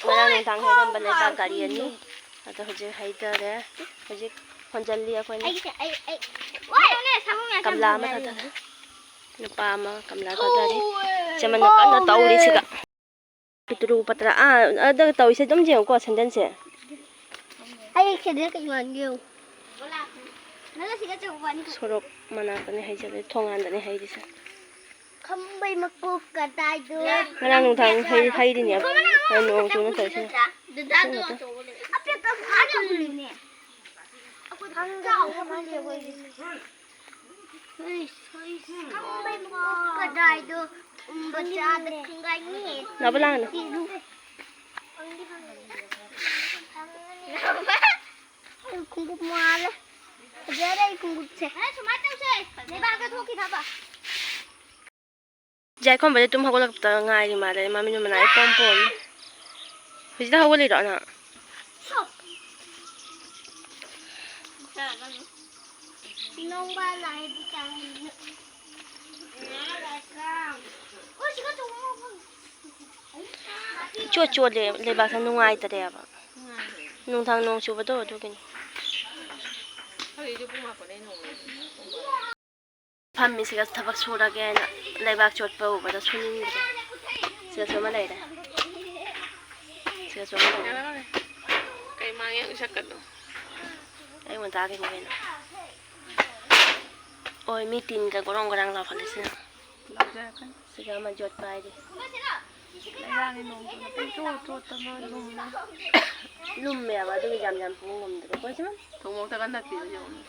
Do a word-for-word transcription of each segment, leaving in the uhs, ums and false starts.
ꯉꯔꯥꯡ ꯅꯨꯡꯗꯥꯡ ꯍꯩꯔꯝꯕ ꯂꯩꯕꯥꯛ ꯒꯥꯔꯤ ꯑꯅꯤ꯫ ꯑꯗꯣ ꯍꯧꯖꯤꯛ ꯍꯩꯊꯔꯦ꯫ ꯍꯧꯖꯤꯛ ꯍꯣꯟꯖꯜꯂꯤ ꯑꯩꯈꯣꯏꯅ꯫ ꯑꯩꯒꯤꯁꯦ, ꯑꯩ, ꯑꯩ, ꯋꯥꯏ! ꯁꯥꯃꯨ ꯃꯌꯥꯝ ꯒꯝꯂꯥ ꯑꯃ ꯆꯪꯕꯅꯦ꯫ ꯊꯥꯗꯔꯦ꯫ ꯅꯨꯄꯥ ꯑꯃ ꯒꯝꯂꯥ ꯊꯥꯗꯔꯤ꯫ ꯊꯧꯋꯦ꯫ ꯏꯆꯦꯃꯅ ꯀꯟꯅ ꯊꯧꯋꯦ꯫ ꯇꯧꯔꯤ ꯁꯤꯗ꯫ ꯄꯤꯇ꯭ꯔꯨ ꯄꯇ꯭ꯔꯥ꯫ ꯑꯥ, ꯑꯗ ꯇꯧꯔꯤꯁꯦ ꯑꯗꯨꯝ ꯌꯦꯡꯉꯨꯀꯣ, ꯁꯦꯟꯗꯟꯁꯦ꯫ ꯑꯩ ꯁꯦꯟꯗꯟ ꯀꯩ ꯃꯥꯟꯒꯦ ꯌꯦꯡꯉꯨ꯫ ꯅꯪꯒ ꯁꯤꯒ ꯆꯧ ꯋꯥꯅꯤ꯫ ꯁꯣꯔꯣꯛ ꯃꯅꯥꯛꯇꯅꯦ ꯍꯩꯖꯜꯂꯦ, ꯊꯣꯡꯒꯥꯟꯗꯅꯦ ꯍꯩꯔꯤꯁꯦ꯫ ꯈꯝꯕꯩ ꯃꯀꯣꯛ ꯀꯗꯥꯏꯗꯣ꯫ ꯉꯔꯥꯡ ꯅꯨꯡꯗꯥꯡ ꯍꯩ-, ꯍꯩꯔꯤꯅꯦꯕ꯫ ꯑꯩ ꯅꯣꯡ ꯆꯨꯅ ꯇꯧꯔꯤꯁꯤꯅ꯫ ꯗꯗꯥꯗꯣ ꯏꯁꯤꯡ ꯉꯥꯛꯇ꯫ ꯑꯄꯤꯛꯄ ꯐꯥꯅ ꯎꯔꯤꯅꯦ꯫ ꯑꯩꯈꯣꯏ ꯈꯪꯗꯕ ꯃꯐꯝ ꯂꯩ ꯑꯩꯈꯣꯏꯒꯤ꯫ ꯍꯩꯁ, ꯍꯩꯁ꯫ ꯈꯝꯕꯩ ꯃꯀꯣꯛ ꯀꯗꯥꯏꯗꯣ ꯎꯝꯕ ꯆꯥꯗ ꯈꯪꯒꯥꯏꯅꯤ꯫ ꯂꯥꯛꯑꯣ, ꯂꯥꯛꯑꯣ꯫ ꯑꯩ ꯈꯣꯡꯎꯞ ꯃꯥꯜꯂꯦ꯫ ꯐꯖꯔꯦ ꯑꯩ ꯈꯣꯡꯎꯞꯁꯦ꯫ ꯑꯦ, ꯁꯨꯃꯥꯏꯅ ꯇꯧꯁꯦ꯫ ꯂꯩꯕꯥꯛꯇ ꯊꯣꯛꯈꯤꯅꯕ꯫ ꯌꯥꯏꯈꯣꯝꯕꯗꯤ ꯇꯨꯝ ꯍꯧꯒꯠꯂꯛꯄꯗ ꯉꯥꯏꯔꯤ ꯃꯥꯜꯂꯦ, ꯃꯃꯤꯠ ꯃꯅꯥ ꯏꯄꯣꯝ ꯄꯣꯝꯃꯤ꯫ ꯍꯧꯖꯤꯛꯇ ꯍꯧꯒꯠꯂꯤꯔꯣ ꯅꯪ? ꯅꯣꯡꯕꯥꯜ ꯂꯥꯏꯗꯤ ꯆꯥꯡ-, ꯑꯣ, ꯁꯤꯒ ꯆꯣꯡꯉꯣ꯫ ꯏꯆꯣꯠ ꯆꯣꯠꯂꯦ, ꯂꯩꯕꯥꯛꯁꯦ ꯅꯨꯡꯉꯥꯏꯇꯔꯦꯕ꯫ ꯅꯨꯡꯗꯥꯡ ꯅꯣꯡ ꯆꯨꯕꯗꯣ ꯑꯗꯨꯒꯤꯅꯤ꯫ ꯐꯝꯃꯤ ꯁꯤꯒ ꯊꯕꯛ ꯁꯨꯔꯒꯦꯅ꯫ ꯂꯩꯕꯥꯛ ꯆꯣꯠꯄ ꯎꯕꯗ ꯁꯨꯅꯤꯡꯗ꯭ꯔꯦ꯫ ꯁꯤꯗꯁꯨ ꯑꯃ ꯂꯩꯔꯦ꯫ ꯁꯤꯗꯁꯨ ꯑꯃ ꯂꯩꯔꯦ꯫ ꯀꯩ ꯃꯥꯡꯉꯦ ꯁꯛꯀꯗꯣ? ꯑꯌꯨꯛ ꯉꯟꯇꯥꯒꯤꯅꯤ ꯀꯩꯅꯣ꯫ ꯑꯣꯏ, ꯃꯤ ꯇꯤꯟꯒ ꯒꯣꯔꯣꯡ ꯒꯣꯔꯥꯡ ꯂꯥꯎꯈꯠꯂꯤꯁꯤꯅ꯫ ꯂꯥꯎꯖꯔꯛꯀꯅꯤ꯫ ꯁꯤꯒ ꯑꯃ ꯌꯣꯠꯄ ꯍꯥꯏꯗꯤ꯫ ꯂꯩꯔꯥꯡꯒꯤ ꯅꯣꯡ ꯆꯨꯕ ꯄꯪꯆꯣꯠ ꯆꯣꯠꯇꯅ ꯂꯨꯝꯃꯦ꯫ ꯂꯨꯝꯃꯦꯕ, ꯑꯗꯨꯒꯤ ꯌꯥꯝ ꯌꯥꯝ ꯄꯨ ꯉꯝꯗ꯭ꯔꯦ꯫ ꯀꯣꯏꯁꯤꯃ꯫ ꯊꯨꯝꯃꯣꯛꯇꯒ ꯅꯞꯄꯤꯗꯣ ꯌꯦꯡꯉꯨꯅꯦ꯫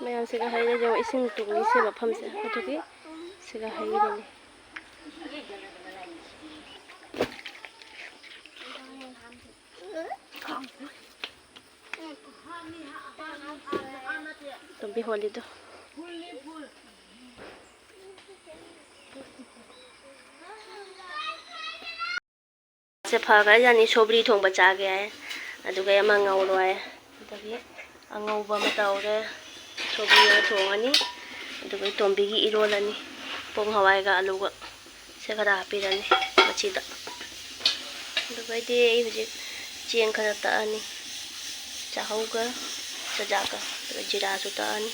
ꯃꯌꯥꯝꯁꯤꯒ ꯍꯩꯔꯦ ꯌꯦꯡꯉꯣ, ꯏꯁꯤꯡ ꯇꯨꯡꯏ ꯁꯤ ꯃꯐꯝꯁꯦ, ꯑꯗꯨꯒꯤ ꯁꯤꯒ ꯍꯩꯔꯤꯅꯤ꯫ ꯍꯣꯜꯂꯤꯗꯣ꯫ ꯁꯦ ꯐꯈ꯭ꯔꯖꯥꯠꯅꯤ꯫ ꯁꯧꯒ꯭ꯔꯤ ꯊꯣꯡꯕ ꯆꯥꯒꯦ ꯍꯥꯏ, ꯑꯗꯨꯒ ꯑꯃ ꯉꯧꯔꯣ ꯍꯥꯏ꯫ ꯑꯗꯒꯤ ꯑꯉꯧꯕ ꯑꯃ ꯇꯧꯔꯦ, ꯁꯧꯒ꯭ꯔꯤ ꯑꯃ ꯊꯣꯡꯉꯅꯤ, ꯑꯗꯨꯒ ꯇꯣꯝꯕꯤꯒꯤ ꯏꯔꯣꯜꯂꯅꯤ꯫ ꯄꯣꯡ ꯍꯋꯥꯏꯒ ꯑꯂꯨꯒ ꯁꯦ ꯈꯔ ꯍꯥꯞꯄꯤꯔꯅꯤ ꯃꯆꯤꯗ꯫ ꯑꯗꯨꯒꯩꯗꯤ ꯑꯩ ꯍꯧꯖꯤꯛ ꯆꯦꯡ ꯈꯔ ꯇꯛꯑꯅꯤ, ꯆꯥꯛꯍꯧꯒ ꯆꯨꯖꯥꯛꯀ, ꯑꯗꯨꯒ ꯖꯤꯔꯥꯁꯨ ꯇꯛꯑꯅꯤ꯫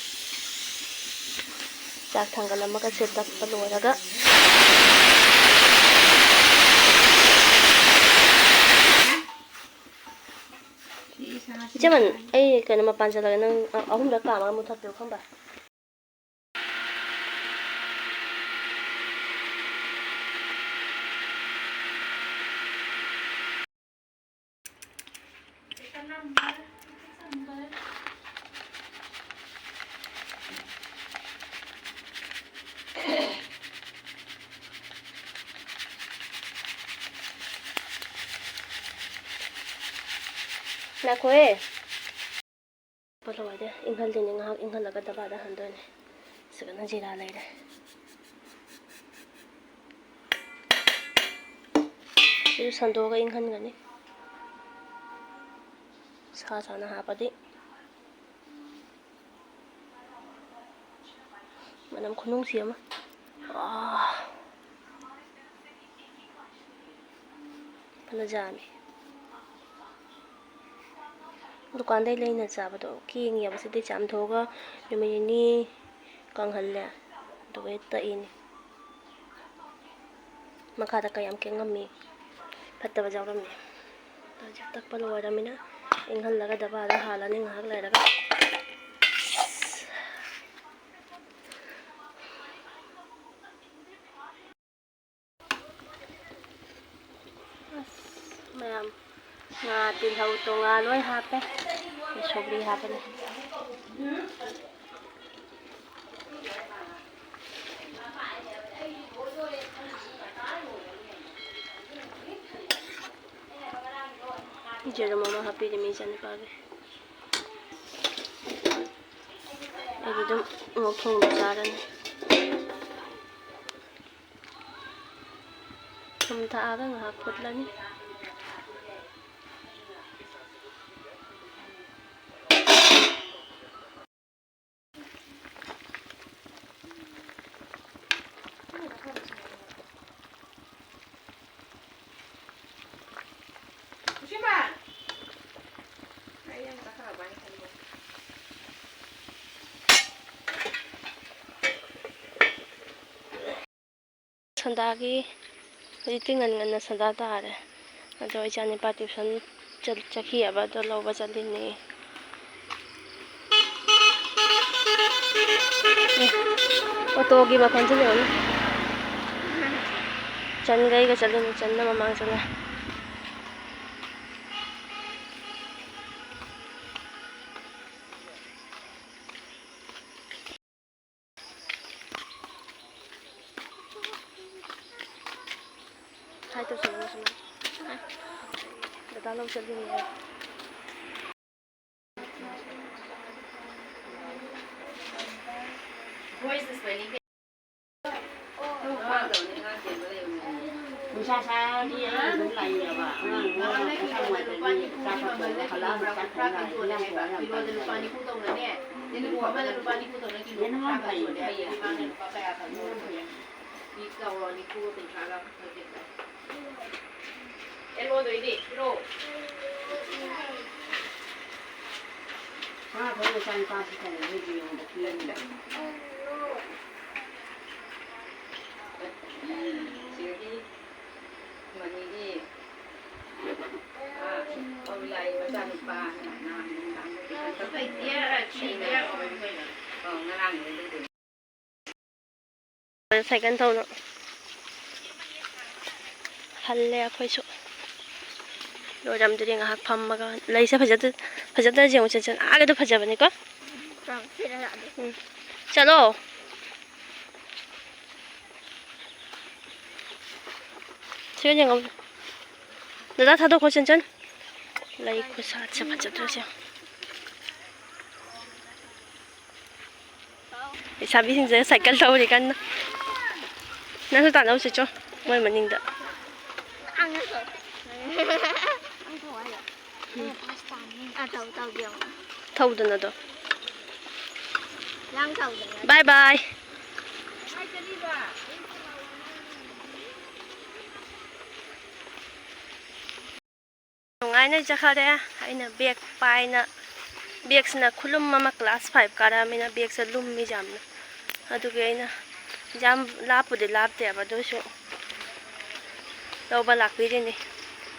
ꯆꯥꯛ ꯊꯥꯡꯒꯠꯂꯝꯃꯒ ꯁꯦ ꯇꯛꯄ ꯂꯣꯏꯔꯒ꯫ ꯏꯆꯦꯃꯟ, ꯑꯩ ꯀꯩꯅꯣ ꯃꯄꯥꯟ ꯆꯠꯂꯒꯦ, ꯅꯪ ꯑ-, ꯑꯍꯨꯝꯂꯛ ꯀꯥꯝꯃꯒ ꯃꯨꯊꯠꯄꯤꯔꯣ ꯈꯪꯕ꯭ꯔꯥ? ꯉꯥꯏꯈꯣꯍꯦ꯫ ꯄꯣꯠ ꯂꯧ ꯍꯥꯏꯗꯤ ꯏꯪꯍꯜꯂꯤꯅꯦ, ꯉꯥꯏꯍꯥꯛ ꯏꯪꯍꯜꯂꯒ ꯗꯕꯥꯗ ꯍꯥꯟꯗꯣꯏꯅꯦ꯫ ꯁꯤꯗꯅ ꯖꯤꯔꯥ ꯂꯩꯔꯦ꯫ ꯁꯤꯁꯨ ꯁꯟꯗꯣꯛꯑꯒ ꯏꯪꯍꯟꯒꯅꯤ꯫ ꯁꯥ ꯁꯥꯅ ꯍꯥꯞꯄꯗꯤ꯫ ꯃꯅꯝ ꯈꯨꯅꯨꯡꯁꯤ ꯑꯃ꯫ ꯑꯥ꯫ ꯐꯅ ꯌꯥꯝꯃꯤ꯫ ꯗꯨꯀꯥꯟꯗꯩ ꯂꯩꯅ ꯆꯥꯕꯗꯣ ꯀꯦꯡꯉꯦꯕ꯫ ꯁꯤꯗꯤ ꯆꯥꯝꯊꯣꯛꯑꯒ ꯅꯨꯃꯤꯠ ꯅꯤꯅꯤ ꯀꯪꯍꯜꯂꯦ, ꯑꯗꯨꯒ ꯇꯛꯏꯅꯤ꯫ ꯃꯈꯥꯗ ꯀꯌꯥꯝ ꯀꯦꯡꯉꯝꯃꯤ, ꯐꯠꯇꯕ ꯌꯥꯎꯔꯝꯃꯤ꯫ ꯍꯧꯖꯤꯛ ꯇꯛꯄ ꯂꯣꯏꯔꯃꯤꯅ ꯏꯪꯍꯜꯂꯒ ꯗꯕꯥꯗ ꯍꯥꯜꯂꯅꯤ ꯉꯥꯏꯍꯥꯛ ꯂꯩꯔꯒ꯫ ꯑꯁ, ꯃꯌꯥꯝ, ꯉꯥ ꯇꯤꯜꯍꯧ ꯇꯣꯉꯥ ꯂꯣꯏ ꯍꯥꯞꯄꯦ꯫ ꯁꯧꯒ꯭ꯔꯤ ꯍꯥꯞꯄꯅꯤ꯫ ꯌꯦꯔꯨꯝ ꯑꯃ ꯍꯥꯞꯄꯤꯔꯦ ꯃꯤ ꯏꯆꯥꯅꯨꯄꯥꯒꯤ꯫ ꯑꯗꯨꯝ ꯑꯃꯨꯛ ꯊꯣꯡꯕ ꯆꯥꯔꯅꯤ꯫ ꯊꯨꯝ ꯊꯥꯛꯑꯒ ꯉꯥꯏꯍꯥꯛ ꯐꯨꯠꯂꯅꯤ꯫ ꯁꯟꯗꯥꯒꯤ ꯍꯧꯖꯤꯛꯇꯤ ꯉꯟ ꯉꯟꯅ ꯁꯟꯗꯥ ꯇꯥꯔꯦ꯫ ꯑꯗꯣ ꯏꯆꯥꯅꯤꯄꯥ tuition ꯆꯠ-, ꯆꯠꯈꯤꯑꯕ, ꯑꯗꯣ ꯂꯧꯕ ꯆꯠꯂꯤꯅꯦ꯫ ꯑꯦ, autoꯒꯤ ꯃꯈꯣꯟꯁꯤ ꯌꯦꯡꯉꯨꯅꯦ꯫ ꯆꯟꯒ ꯑꯩꯒ ꯆꯠꯂꯤꯅꯦ, ꯆꯟꯅ ꯃꯃꯥꯡ ꯆꯠꯂꯦ꯫ ꯍꯥꯏ ꯇꯧꯁꯜꯂꯣ ꯁꯨꯃꯥꯏꯅ꯫ ꯗꯗꯥ ꯂꯧ ꯆꯠꯂꯤꯅꯦ꯫ ꯅꯨꯡꯁꯥ ꯁꯥꯔꯗꯤ ꯑꯩ ꯑꯗꯨꯝ ꯂꯥꯛꯏꯅꯦꯕ꯫ ꯑꯉꯥꯡ ꯃꯁꯥ ꯅꯨꯡꯉꯥꯏꯇ꯭ꯔꯗꯤ ꯆꯥꯛ ꯈꯔ ꯊꯣꯡꯉꯒ ꯍꯜꯂꯛꯑꯒ ꯆꯥꯛ ꯊꯣꯡ ꯌꯥꯔꯦ꯫ ꯏꯟꯖꯥꯡ ꯊꯣꯡꯕ ꯌꯥꯝ ꯇꯟꯕꯅꯦ꯫ ꯌꯦꯟ ꯑꯃ ꯐꯩꯌꯦ꯫ ꯌꯦꯟ ꯑꯃ ꯐꯩꯌꯦ꯫ ꯃꯥ ꯐꯩ ꯃꯆꯥꯅꯨꯄꯥꯁꯤ ꯀꯩꯅꯣ ꯅꯣꯏꯒꯤ ꯌꯨꯝꯗ ꯄꯤꯔꯝꯃꯤꯗꯣ꯫ ꯁꯤꯗꯒꯤ ꯃꯅꯤꯒꯤ, ꯑꯥ, ꯄꯥꯎꯂꯥꯏ ꯃꯆꯥꯅꯨꯄꯥ ꯅꯍꯥꯟ ꯅꯨꯡꯗꯥꯡꯗ tuition ꯆꯠꯄꯗ ꯑꯥ, ꯉꯔꯥꯡꯗꯒꯤ ꯑꯗꯨꯝ ꯁꯥꯏꯀꯜ ꯊꯧꯅ ꯍꯜꯂꯦ ꯑꯩꯈꯣꯏꯁꯨ꯫ ꯂꯣꯏꯔꯝꯗ꯭ꯔꯤ, ꯉꯥꯏꯍꯥꯛ ꯐꯝꯃꯒ ꯂꯩꯁꯦ꯫ ꯐꯖꯗ-, ꯐꯖꯗ꯭ꯔꯁꯦ ꯌꯦꯡꯉꯨ, ꯆꯟꯆꯟ꯫ ꯑꯥꯒꯗꯣ ꯐꯖꯕꯅꯤꯀꯣ꯫ ꯎꯝ꯫ ꯆꯠꯂꯣ꯫ ꯁꯤꯒ ꯌꯦꯡꯉꯣ꯫ ꯗꯗꯥ ꯊꯥꯗꯣꯛꯈꯣ, ꯆꯟꯆꯟ꯫ ꯂꯩ ꯈꯨꯁꯥꯠꯁꯦ ꯐꯖꯗ꯭ꯔꯁꯦ꯫ ꯂꯩꯁꯥꯕꯤꯁꯤꯡꯁꯦ ꯁꯥꯏꯀꯜ ꯊꯧꯔꯤ ꯀꯟꯅ꯫ ꯅꯪꯁꯨ ꯇꯥꯟꯅꯧꯁꯤ ꯆꯣ, ꯃꯣꯏ ꯃꯅꯤꯡꯗ꯫ ꯊꯧꯗꯅꯗꯣ꯫ ꯕꯥꯏ ꯕꯥꯏ꯫ ꯅꯨꯡꯉꯥꯏꯅ ꯆꯠꯈꯔꯦ꯫ ꯑꯩꯅ ꯕꯦꯒ ꯄꯥꯏꯅ, ꯕꯦꯒꯁꯤꯅ ꯈꯨꯂꯨꯝ ꯑꯃ, class five ꯀꯥꯔꯛꯑꯃꯤꯅ ꯕꯦꯒꯁꯦ ꯂꯨꯝꯃꯤ ꯌꯥꯝꯅ꯫ ꯑꯗꯨꯒꯤ ꯑꯩꯅ, ꯌꯥꯝ ꯂꯥꯞꯄꯨꯗꯤ ꯂꯥꯞꯇꯦꯕ, ꯑꯗꯨ ꯑꯣꯏꯁꯨ ꯂꯧꯕ ꯂꯥꯛꯄꯤꯔꯤꯅꯤ꯫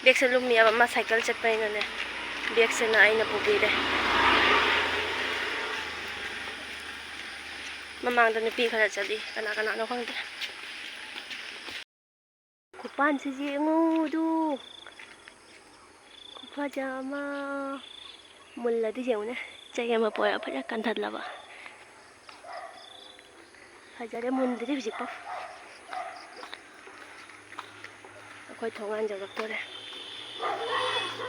ꯕꯦꯒꯁꯦ ꯂꯨꯝꯃꯤꯑꯕ, ꯃꯥ ꯁꯥꯏꯀꯜ ꯆꯠꯄꯅꯤꯅꯅꯦ꯫ ꯕꯦꯒꯁꯤꯅ ꯑꯩꯅ ꯄꯨꯕꯤꯔꯦ꯫ ꯃꯃꯥꯡꯗ ꯅꯨꯄꯤ ꯈꯔ ꯆꯠꯂꯤ, ꯀꯅꯥ ꯀꯅꯥꯅꯣ ꯈꯪꯗꯦ꯫ ꯈꯨꯄꯥꯟꯁꯤ ꯌꯦꯡꯉꯨꯗꯨ꯫ ꯈꯨꯐꯖ ꯑꯃ꯫ ꯃꯨꯜꯂꯗꯤ ꯌꯦꯡꯉꯨꯅꯦ꯫ ꯆꯩ ꯑꯃ ꯄꯣꯔ ꯐꯖꯅ ꯀꯟꯊꯠꯂꯕ꯫ ꯐꯖꯔꯦ, ꯃꯨꯟꯗ꯭ꯔꯤ ꯍꯧꯖꯤꯛꯐꯥꯎ꯫ ꯑꯩꯈꯣꯏ ꯊꯣꯡꯒꯥꯟ ꯌꯧꯔꯛꯇꯣꯔꯦ꯫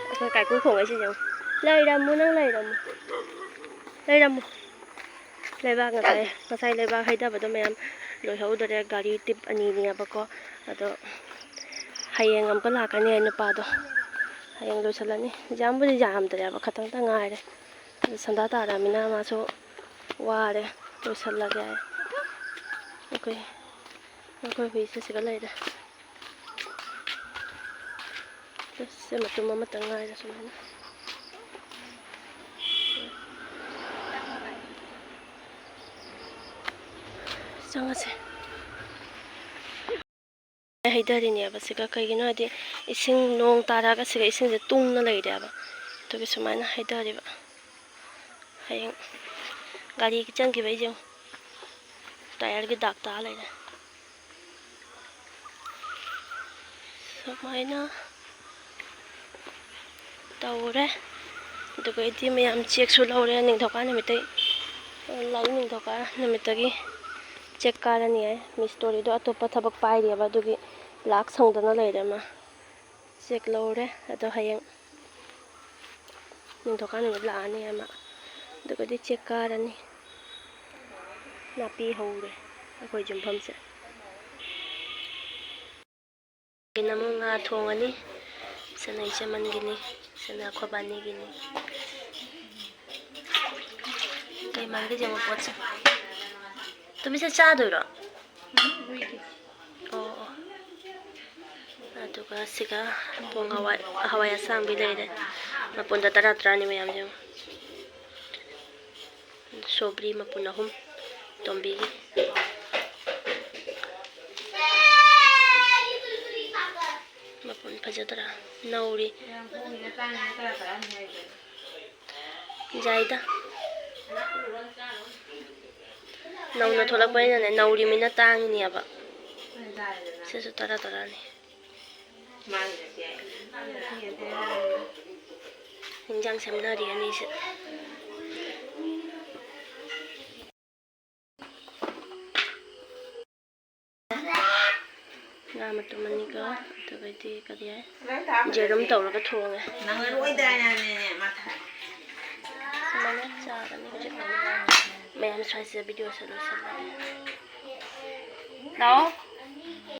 ꯑꯩꯈꯣꯏ ꯀꯥꯏꯀꯨ ꯈꯣꯡꯉꯩꯁꯤ ꯌꯦꯡꯉꯨ꯫ ꯂꯩꯔꯝꯃꯨ, ꯅꯪ ꯂꯩꯔꯝꯃꯨ꯫ ꯂꯩꯔꯝꯃꯨ꯫ ꯂꯩꯕꯥꯛ ꯉꯁꯥꯏ, ꯉꯁꯥꯏ ꯂꯩꯕꯥꯛ ꯍꯩꯊꯕꯗꯣ ꯃꯌꯥꯝ ꯂꯣꯏꯍꯧꯗꯔꯦ꯫ ꯒꯥꯔꯤ ꯇꯤꯞ ꯑꯅꯤꯅꯦꯕꯀꯣ꯫ ꯑꯗꯣ ꯍꯌꯦꯡ ꯑꯃꯨꯛꯀ ꯂꯥꯛꯀꯅꯤ ꯍꯥꯏ ꯅꯨꯄꯥꯗꯣ꯫ ꯍꯌꯦꯡ ꯂꯣꯏꯁꯤꯜꯂꯅꯤ꯫ ꯌꯥꯝꯕꯨꯗꯤ ꯌꯥꯝꯗ꯭ꯔꯦꯕ, ꯈꯇꯪꯇ ꯉꯥꯏꯔꯦ꯫ ꯑꯗꯨ ꯁꯟꯗꯥ ꯇꯥꯔꯃꯤꯅ ꯃꯥꯁꯨ ꯋꯥꯔꯦ, ꯂꯣꯏꯁꯤꯜꯂꯒꯦ ꯍꯥꯏ꯫ ꯑꯩꯈꯣꯏ, ꯑꯩꯈꯣꯏ ꯍꯨꯏꯁꯦ ꯁꯤꯗ ꯂꯩꯔꯦ꯫ ꯁꯦ ꯃꯇꯨꯝ ꯑꯃꯇꯪ ꯉꯥꯏꯔꯦ ꯁꯨꯃꯥꯏꯅ꯫ ꯆꯪꯉꯁꯦ꯫ ꯍꯩꯊꯔꯤꯅꯦꯕ ꯁꯤꯒ꯫ ꯀꯩꯒꯤꯅꯣ ꯍꯥꯏꯗꯤ ꯏꯁꯤꯡ, ꯅꯣꯡ ꯇꯥꯔꯛꯑꯒ ꯁꯤꯒ ꯏꯁꯤꯡꯁꯦ ꯇꯨꯡꯅ ꯂꯩꯔꯦꯕ꯫ ꯑꯗꯨꯒꯤ ꯁꯨꯃꯥꯏꯅ ꯍꯩꯊꯔꯤꯕ꯫ ꯍꯌꯦꯡ ꯒꯥꯔꯤ ꯆꯪꯈꯤꯕꯩ ꯌꯦꯡꯉꯨ꯫ ꯇꯥꯌꯔꯒꯤ ꯗꯥꯛ ꯇꯥ ꯂꯩꯔꯦ꯫ ꯁꯨꯃꯥꯏꯅ ꯇꯧꯔꯦ꯫ ꯑꯗꯨꯒ ꯏꯗꯤ ꯃꯌꯥꯝ ꯆꯦꯛꯁꯨ ꯂꯧꯔꯦ ꯅꯤꯡꯊꯧꯀꯥ ꯅꯨꯃꯤꯠꯇꯩ꯫ ꯂꯥꯛꯏ ꯅꯤꯡꯊꯧꯀꯥ ꯅꯨꯃꯤꯠꯇꯒꯤ ꯆꯦꯛ ꯀꯥꯔꯅꯤ ꯍꯥꯏ꯫ ꯃꯤꯁꯇꯣꯔꯤꯗꯣ ꯑꯇꯣꯞꯄ ꯊꯕꯛ ꯄꯥꯏꯔꯤꯑꯕ, ꯑꯗꯨꯒꯤ ꯂꯥꯛ ꯁꯪꯗꯅ ꯂꯩꯔꯦ ꯃꯥ꯫ ꯆꯦꯛ ꯂꯧꯔꯦ꯫ ꯑꯗꯣ ꯍꯌꯦꯡ ꯅꯤꯡꯊꯧꯀꯥ ꯅꯨꯃꯤꯠ ꯂꯥꯛꯑꯅꯤ ꯑꯃ꯫ ꯑꯗꯨꯒꯗꯤ ꯆꯦꯛ ꯀꯥꯔꯅꯤ꯫ ꯅꯥꯄꯤ ꯍꯧꯔꯦ ꯑꯩꯈꯣꯏ ꯌꯨꯝꯐꯝꯁꯦ꯫ ꯀꯩꯅꯣ ꯑꯃꯨꯛ ꯉꯥ ꯊꯣꯡꯉꯅꯤ꯫ ꯁꯤꯅ ꯏꯆꯦꯃꯟꯒꯤꯅꯤ, ꯁꯤꯅ ꯑꯩꯈꯣꯏꯕꯥꯅꯤꯒꯤꯅꯤ꯫ ꯀꯩ ꯃꯥꯟꯒꯦ ꯌꯦꯡꯉꯣ ꯄꯣꯠꯁꯦ꯫ ꯇꯨꯃꯤꯁꯦ ꯆꯥꯗꯣꯏꯔꯣ? ꯑꯣ, ꯑꯣ꯫ ꯑꯗꯨꯒ ꯁꯤꯒ ꯄꯣꯡ ꯍꯋꯥꯏ, ꯍꯋꯥꯏ ꯑꯁꯥꯡꯕꯤ ꯂꯩꯔꯦ꯫ ꯃꯄꯨꯟꯗ ꯇꯔꯥ ꯇꯔꯥꯅꯤ ꯃꯌꯥꯝ ꯌꯦꯡꯉꯣ꯫ ꯁꯧꯒ꯭ꯔꯤ ꯃꯄꯨꯟ ꯑꯍꯨꯝ ꯇꯣꯝꯕꯤꯒꯤ꯫ ꯃꯄꯨꯟ ꯐꯖꯗ꯭ꯔꯥ? ꯅꯧꯔꯤ꯫ ꯌꯥꯏꯗ꯫ ꯅꯧꯅ ꯊꯣꯛꯂꯛꯄꯅꯤꯅꯅꯦ, ꯅꯧꯔꯤꯃꯤꯅ ꯇꯥꯡꯉꯤꯅꯦꯕ꯫ ꯁꯤꯁꯨ ꯇꯔꯥ ꯇꯔꯥꯅꯤ꯫ ꯏꯟꯖꯥꯡ ꯁꯦꯝꯅꯔꯤ ꯑꯅꯤꯁꯦ꯫ ꯉꯥ ꯃꯇꯨꯝ ꯑꯅꯤꯒ, ꯑꯗꯨꯒꯩꯗꯤ ꯀꯔꯤ ꯍꯥꯏ? ꯌꯦꯔꯨꯝ ꯇꯧꯔꯒ ꯊꯣꯡꯉꯦ꯫ ꯅꯪ ꯂꯣꯏꯗꯥꯏꯅꯦ, ꯃꯊꯥ꯫ ꯁꯨꯃꯥꯏꯅ ꯆꯥꯔꯅꯤ ꯍꯧꯖꯤꯛ꯫ ꯃꯌꯥꯝ ꯁ꯭ꯋꯥꯏꯁꯤꯗ video ꯁꯦ ꯂꯣꯏꯁꯤꯜꯂꯒꯦ꯫ ꯂꯥꯛꯑꯣ꯫